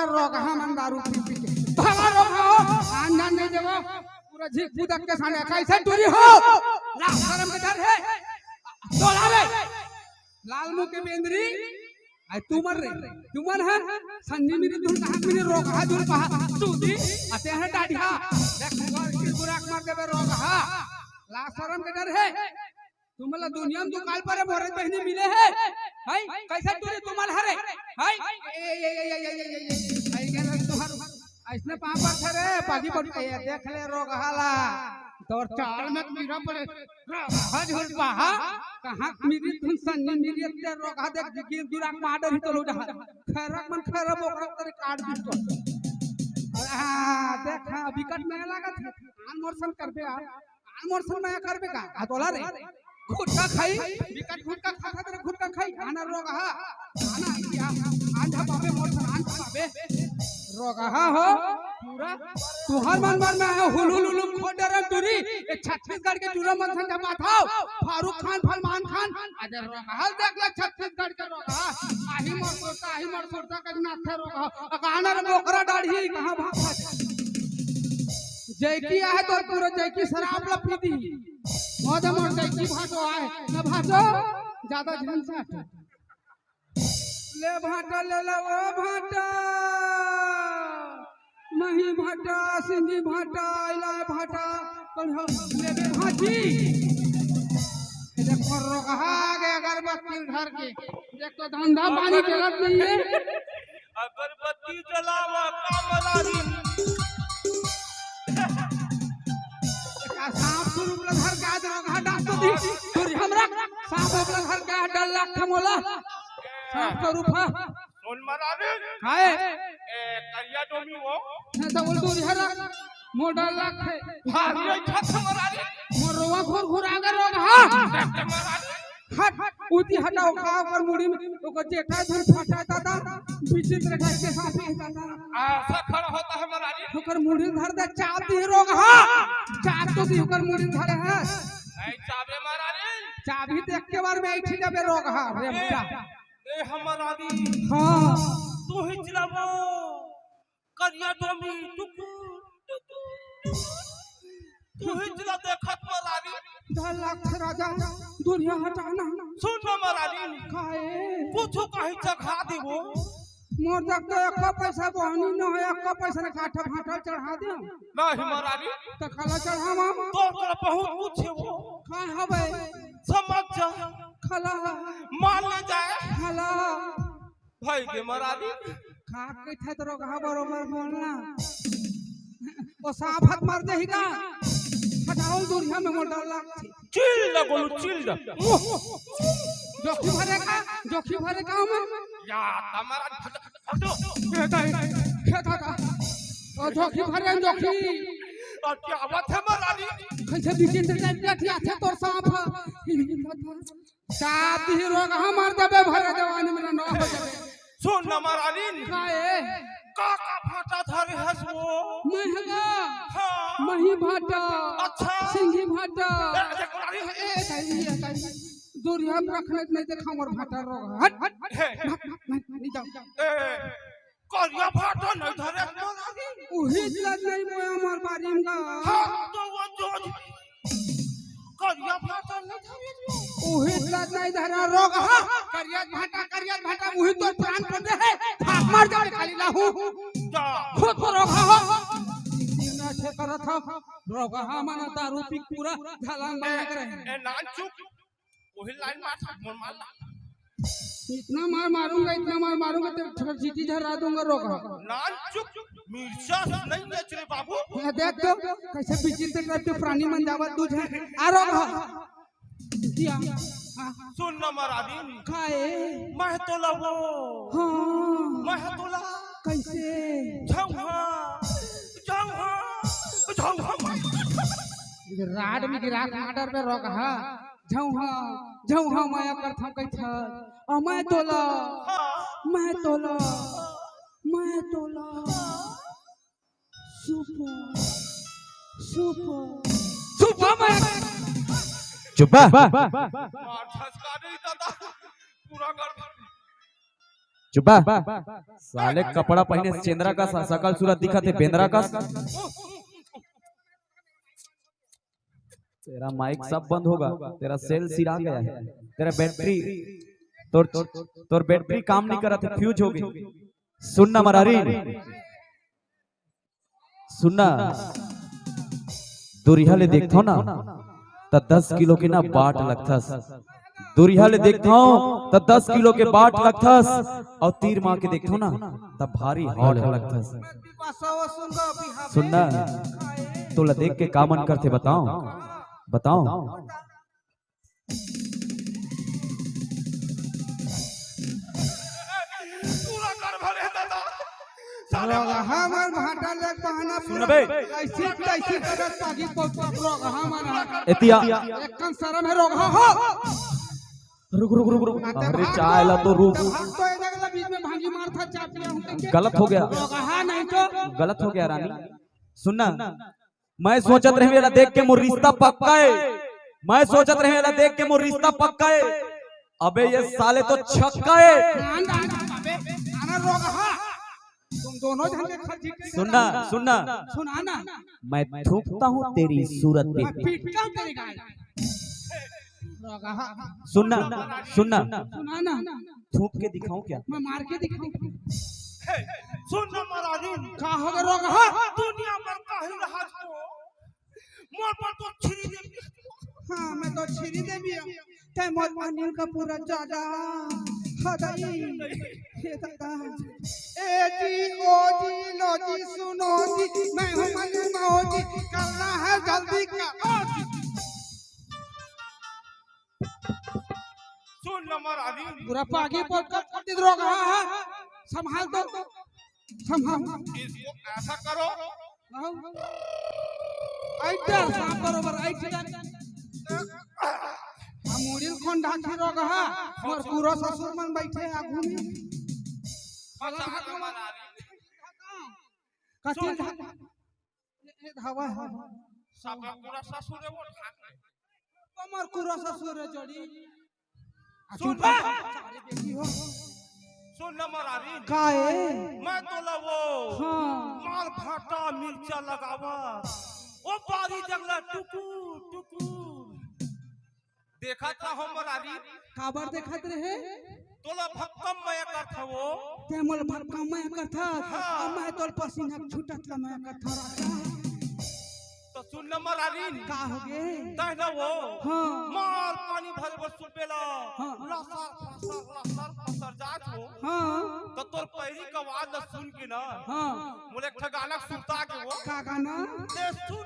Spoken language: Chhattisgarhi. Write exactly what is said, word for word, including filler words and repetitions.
रोगहा मन दारू पी पी के। भला रोगहा हो, आन जान नहीं देवो। पूरा झिक बुदक के सामने कैसे टूरी हो? लाज शरम के डर हे? तोला रे। लाल मुंह के बेंदरी। आई तुमन रे। तुमन ह संजी मिरी धुन कहा मिरी रोगहा झुलपहा। तू दी अते है डाढ़िया। देख मुगर की बुराक मार देबे रोगहा। लाज शरम के डर हे? तुमला दुनिया में दुकाल पर मोरे बहिनी मिले हे। हाय, कैसे टूरी तुमन हरे? हाय, ए, ए, ए, ए, हाय, क्या रे तुहार? ऐसने पाँव पर थे रे, पागी पर, ए, देख ले रोगहा ला। तोर चाल में कीड़ा पड़े। रोगहा झुलपहा। कहाँ मिरी धुन संजी मिरी अते रोगहा देख गिर गिरा मार डरही तो लो डहा। खैरक मन खैरक बोकरा तेरे काट दी तो। अरे हाँ, देख हाँ, विकट में लागत हे। आन मोर सन करबे आप। आन मोर सन मैं करबे का? आ तोला रे। गुटखा खाई, विकट गुटखा खाता तेरे गुटखा खाई। आना रोगहा। आना, आन झपाबे मोर सन, आन झपाबे। रोगहा हो, पूरा तुहर मन बर मैं हुल हुल हुल खोट डरन टूरी। ए छत्तीसगढ़ के टूरा मन सन झपात हव। फारूक खान, फलमान खान, अरे रोगहा देख ले छत्तीसगढ़ के रोगहा। आही मोर सुरता, आही मोर सुरता के नाथे रोगहा। अकाना रे बोकरा डाढ़ी, कहाँ भागत हे? जैकी आहे तो पूरा जैकी शराब ला पी दी। मोदे मोर जैकी भाटो आहे, न भाटो, ज्यादा झंझट। ले भाटा ले ले ओ भाटा। मही भाटा, सिंगी भाटा, इलाय भाटा, कढ़ा लेबे भाजी। ए देख मोर रोगहा आगे अगरबत्ती धर के। देख तो धंधा पानी चलत नहीं हे। अगरबत्ती जलावा कामरारी। का सांप स्वरूप ला धर के आज रोगहा डांस तो दी। तोरी हमरा सांप ओकला धर के आज डर लागथे मोला। सांप स्वरूप हा। सुन महाराज। काय? ए, करिया डोमी वो। ना तो बोल तोरी हरा। मोर डर लागथे। भारी अच्छा महाराज। मोर रोवा घुर घुर आगे रोगहा। महाराज। हट, उती हटाओ, का ओकर मुड़ी में, ओकर जेठा धन फटा दादा, विचित्र टाइप के सांप हे दादा। ऐसा खड़ा होता है महाराज। ओकर मुड़ी धर दे, चाप दी रोगहा, चाप तो दी ओकर मुड़ी धरे हे। नहीं चाबे महाराज। चाबी देख के बार में ऐठी जाबे रोगहा, रे ए, बेटा। ए हमार आदि। हाँ। तू ही चिल्लाबो। करिया डोमी टुकुर, टुकुर, टुकुर। तू ही चिल्ला देखत महारानी। डर लागथे राजा, दूरिया हटाना। सुन ना महारानी। काहे? कुछ कहीं चघा देबो। मोर जग तो एको पैसा बहनी न हे, एको पैसा न काठा भाटा चढ़ा दे। नहीं महारानी। तो काला चढ़ावा? तो कर बहुत कुछ हे वो। का हवे? समझ जा। काला। मान ले जाए। काला। भाई के महारानी। का कहिथे तो रोगहा बरोबर बोलना। ओ सांप हाथ मार देही का? हटाओ दूरिया में मोर डर लागथे। चिल्ला बोलू, चिल्ला। जोखी भरे का, जोखी भरे का हम? या, तमारा हटो। हे दाई, हे दादा। ओ जोखी भरे, जोखी। और क्या बात है महारानी? कैसे विचित्र टाइप के अथी आथे तोर सांप ह। चाप ही रोगहा मार देबे, भरे जवानी में नवा हो जाबे। सुन ना महारानी। काहे? का का भाटा धरे हस वो? महंगा। हाँ। मही भाटा। अच्छा। सिंगी भाटा। ए, देख महारानी। ए, ए, ए, ए, दूरिया में रखने नहीं देखा मोर भाटा रोगहा। हट, हट, हट। हे। भाग, भाग, भाग, नहीं जाओ। ए, करिया भाटा नहीं धरे हस महारानी। उही लग नहीं मोया मोर बारी में गा। हाँ, तो वो जो करिया भाटा नहीं धरे हस। उही लग नहीं धरे रोगहा। करिया भाटा, करिया भाटा, उही तो प्राण कर दे हे। थाप मार जाबे खाली लाहू। जा। खुद तो रोगहा हो। इतना से करत हो। रोगहा मन दारू पी पूरा झलांग बना के रहे। ए, नान चुप। वही लाइन मार, मोर मार ला। इतना मार मारूंगा, इतना मार मारूंगा, तेरे ठर चीटी झर्रा दूंगा रोगहा। नान चुप, मिर्चा नहीं बेच रे बाबू। ये देख तो, कैसे विचित्र टाइप के प्राणी मन जावत दूध है। आ रोगहा। क्या? हाँ। सुन ना महारानी। काहे? मैं तोला वो। हाँ। मैं तोला। कैसे? झौहा, झौहा, झौहा। राड में गिरा के मर्डर में रोगहा। झौहा, झौहा माया करथव कहिथस। अ, मैं तोला, हाँ। मैं तोला, मैं तोला। Super, super. सुपर मैं। चुप बा। मार झसका नहीं दादा। पूरा गड़बड़। चुप बा। साले कपड़ा पहिने चेंद्रा कस, सकल सूरत दिखत हे बेंद्रा कस। तेरा माइक सब बंद होगा, तेरा सेल सिरा गया है, तेरा बैटरी, तोर तोर बैटरी काम नहीं करत हे, फ्यूज हो गई। सुन ना मरारी, सुन ना, दुरिहा ले देखथव ना, त दस किलो के ना बाट लगथस। दुरिहा ले देखथव, त दस किलो के बाट लगथस, अउ तीर मार के देखथव ना, त भारी हॉट लगथस। सुन ना, तोला देख के का मन करथे, बताव, बताव। पूरा कर भरे दादा। साले रोगहा मन भाटा ले बहाना सुन बे। ऐसी तैसी करत पागी पहुंच रोगहा मन। एतिया। एक कन शरम हे रोगहा हो। रुक, रुक, रुक, रुक। अरे भाग चाय ला तो रुक। भाग तो ए जगह ला बीच में भांगी मार था, चाय पिया हूं कहिके। गलत हो गया। रोगहा नहीं तो। गलत हो गया रानी। सुन ना, मैं सोचत रहेंव एला देख के मोर रिश्ता पक्का हे। मैं सोचत रहेंव एला देख के मोर रिश्ता पक्का हे। अबे ये साले तो छक्का हे। ना, ना, ना, अबे, अरे रोगहा। तुम दोनों झन के खर्ची के सुन ना, सुन ना। सुना ना। मैं थूकता हूँ तेरी सूरत पे। मैं पीटता हूँ तेरी गाल। रोगहा। सुन ना, सुन ना। सुना ना। थूक के दिखाऊं क्या? मैं मार के दिखाऊं? हे, सुन ना मरारी। का हो गे रोगहा? दुनिया भर का ही रहा तो मोर पर तो छिरी दे। हाँ, मैं तो छिरी देवी हूँ। तै मोर अनिल कपूर ज्यादा। हदई। हे दादा। ए जी, ओ जी, लो जी, सुनो जी, मैं हूँ मनु मौजी, करना है जल्दी करो जी। सुन ना मरारी। पूरा पागी पक्का कर दे रोगहा। संभाल तो, संभाल। इसको ऐसा करो। हाँ। ऐसे सांप बरोबर, ऐसे जाने। हम मुड़िल कौन ढाकी रोगहा? मोर पूरा ससुर मन बैठे आगू में। कथी ढाका? ए, ए, हवा, हवा। सब पूरा ससुर हे वो ढाक ले। हमर पूरा ससुर हे जोड़ी। आ सुन चुप बे। सारे बेटी हो। सुन ना मरारी। का ए? मैं तोला वो हाँ। माल भाटा मिर्चा लगावा। वो बारी जंगला टुकुर, टुकुर। देखत रहो मरारी। काबर देखत रहे? तोला भक्कम मया करथव वो। तैं मोला भक्कम मया करथस, हाँ। अउ मैं तोर पसीना छूटत ला मया करथव राजा। तो सुन ना मरारी। का हो गे? तैं ना वो। हाँ। माल पानी भरे बर सुबेला। हाँ। लसर, फसर, लसर, फसर जात हो। हाँ। तो तोर पैरी के आवाज ला सुन के ना। हाँ। मोला एक ठा गाना सुरता के वो। का गाना? ते सुन